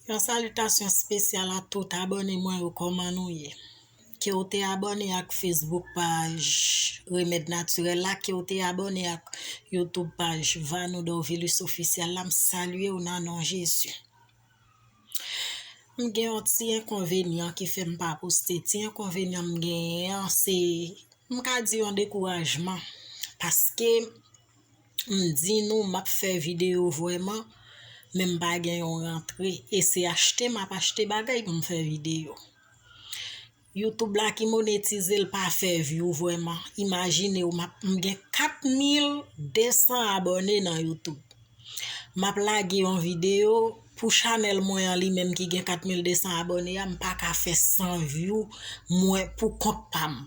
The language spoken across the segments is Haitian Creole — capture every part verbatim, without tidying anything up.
Yon salitasyon espesyal a tout abòne mwen yo, kòman nou ye? Ke w te abòne ak Facebook paj Remèd Natirèl la, ke w te abòne ak YouTube paj Vanou Dorvilus Ofisyèl la, m salye w nan non Jezi. M gen yon ti enkonvenyan ki fè m pa poste. Ti enkonvenyan m genyen an, se, m ka di yon dekourajman. Paske m di nou m ap fè videyo vrèman, men m pa gen yon rantre. E se achte m ap achte bagay pou m fè videyo. YouTube la ki monetize l pa fè view vrèman. Imajine w, m ap, m gen kat mil de san abòne nan YouTube. M ap lage yon videyo pou chanèl mwen an li menm ki gen kat mil de san abòne a, m pa ka fè san view mwen pou kont pa m.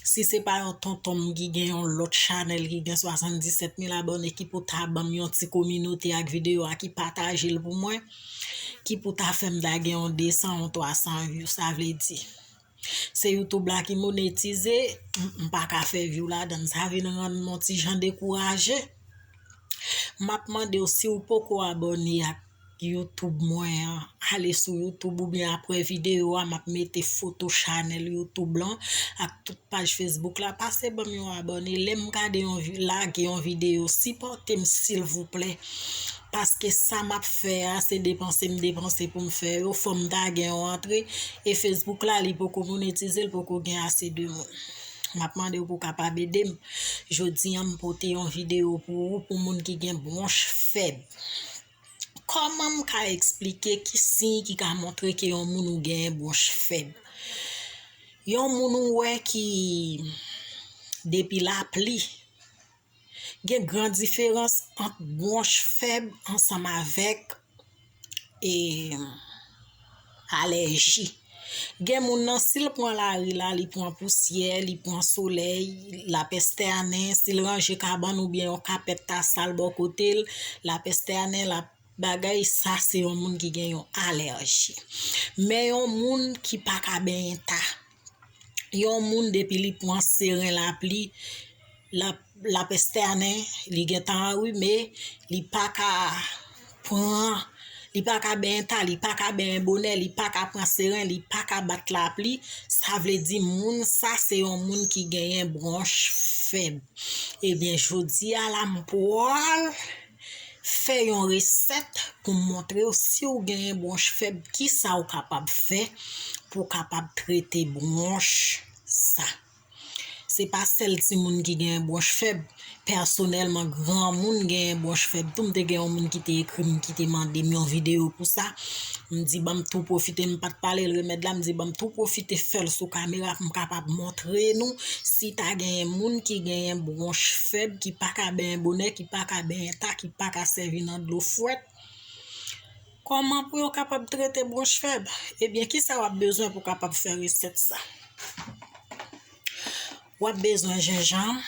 Si se pa yon tonton m ki gen yon lòt chanèl ki gen swasanndisèt mil abòne ki pou ta ban m yon ti kominote ak videyo a, ki pataje l pou mwen, ki pou ta fè m ta gen yon de san, yon twa san view, sa vle di. Se YouTube la ki monetize, m, m pa ka fè view ladan l. Sa vin rann m yon ti jan dekouraje. M ap mande w, si w poko abòne ak YouTube mwen an, ale sou YouTube oubyen apre videyo a, m ap mete foto chanèl YouTube lan ak tout paj Facebook la. Pase ban m yon abòne. Lè m gade yon vi-, lage yon videyo, sipòte m silvouplè. Paske sa m ap fè a, se depanse m depanse pou m fè yo. Fò m ta gen yon rantre. E Facebook la, li poko monetize, l poko gen ase de moun. M ap mande w pou w kapab ede m. Jodi a, m pote yon videyo pou ou, pou moun ki gen bwonch fèb. Kòman m ka eksplike ki siy ki ka montre ke yon moun ou genyen bwonch fèb? Yon moun ou wè ki depi lapli, gen gran diferans ant bwonch fèb ansanm avèk, e, alèji. Gen moun nan, si l pran lari la, li pran pousyè, li pran solèy, l ap èstènen, si l ranje kabann oubyen yon kapèt ta sal bò kote l, l ap èstènen, l ap bagay, sa se yon moun ki gen yon alèji. Men yon moun ki pa ka benyen ta, yon moun depi li pran seren lapli, l ap, l ap èstènen, li gentan anrime, li pa ka pran, li pa ka benyen ta, li pa ka benyen bonè, li pa ka pran seren, li pa ka bat lapli, sa vle di moun sa se yon moun ki genyen bwonch fèb. Ebyen, jodi a la, m pral fè yon resèt pou m montre w si w genyen bwonch fèb, kisa w kapab fè pou w kapab trete bwonch sa. Se pa sèl timoun ki genyen bwonch fèb. Pèsonèlman, granmoun genyen bwonch fèb tou. M te gen yon moun ki te ekri m, ki te mande m yon videyo pou sa. M di, "Ban m tou pwofite," m pa t pale l remèd la, m di, "Ban m tou pwofite fè l sou kamera pou m kapab montre nou si ta genyen moun ki genyen bwonch fèb, ki pa ka benyen bonè, ki pa ka benyen ta, ki pa ka sèvi nan dlo fwèt. Kòman pou yo kapab trete bwonch fèb?" Ebyen, kisa w ap bezwen pou w kapab fè resèt sa? W ap bezwen jenjanm,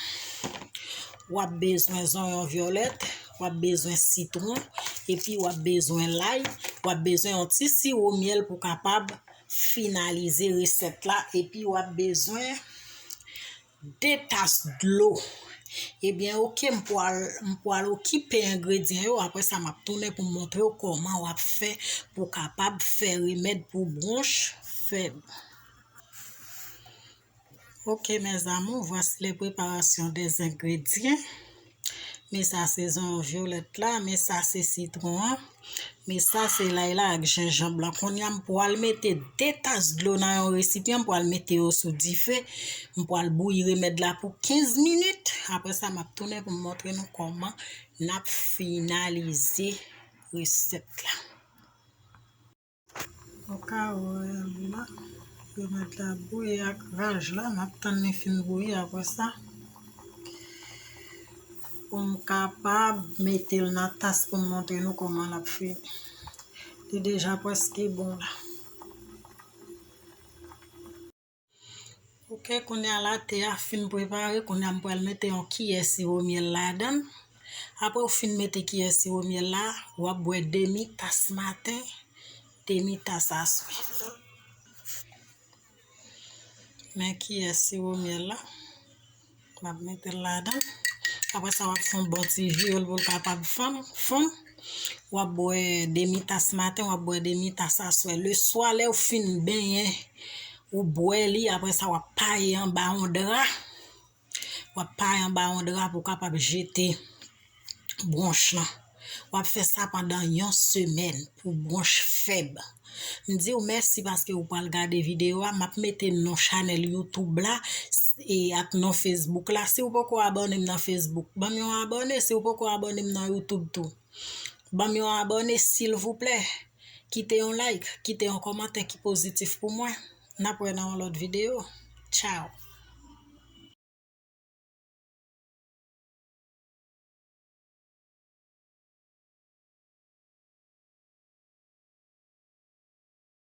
w ap bezwen zonyon vyolèt, w ap bezwen sitwon, epi w ap bezwen lay, w ap bezwen yon ti siwo myèl pou w kapab finalize resèt la, epi w ap bezwen de tas dlo. Ebyen, oke, m pwal, m pwal okipe engredyan yo. Apre sa, m ap tounen pou m montre w kòman w ap fè pou w kapab fè remèd pou bwonch fèb. Ok, mes amours, voici les préparations des ingrédients. Men sa se zonyon vyolèt la, men sa se sitwon an, men sa se lay la ak jenjanm lan. Kounye a, m pwal mete de tas dlo nan yon resipyan, m pwal mete yo sou dife, m pwal bouyi remèd la pou kenz minit. Apre sa, m ap tounen pou m montre nou kòman n ap finalize resèt la. Oka wè la, remèd la bouyi ak raj la, m ap tann li fin bouyi apre sa. Pou m kapab mete l nan tas pou m montre nou kòman l ap fini. Li deja prèske bon la. Ok, kounye a la, te a fin prepare, kounye a m pral mete yon kiyè siwo myèl ladan l. Apre w fin mete kiyè siwo myèl la, w ap bwè demi tas maten, demi tas aswè. Men kiyè siwo myèl la, m ap mete l ladan l. Apre sa, w ap fè yon bon ti viyol pou l kapab fann, fonn. W ap bwè demi tas maten, w ap bwè demi tas aswè. Leswa, lè w fin benyen, ou bwè li, apre sa, w ap paye anba yon dra. W ap paye anba yon dra pou w kapab jete bwonch lan. W ap fè sa pandan yon semèn pou bwonch fèb. M di w mèsi paske w pral gade videyo a. M ap mete non chanèl YouTube la e ak non Facebook la. Si w poko abòne m nan Facebook, ban m yon abòne. Si w poko abòne m nan YouTube tou, ban m yon abòne, silvouplè. Kite yon like, kite yon kòmantè ki pozitif pou mwen. N ap wè nan yon lòt videyo. Tchao!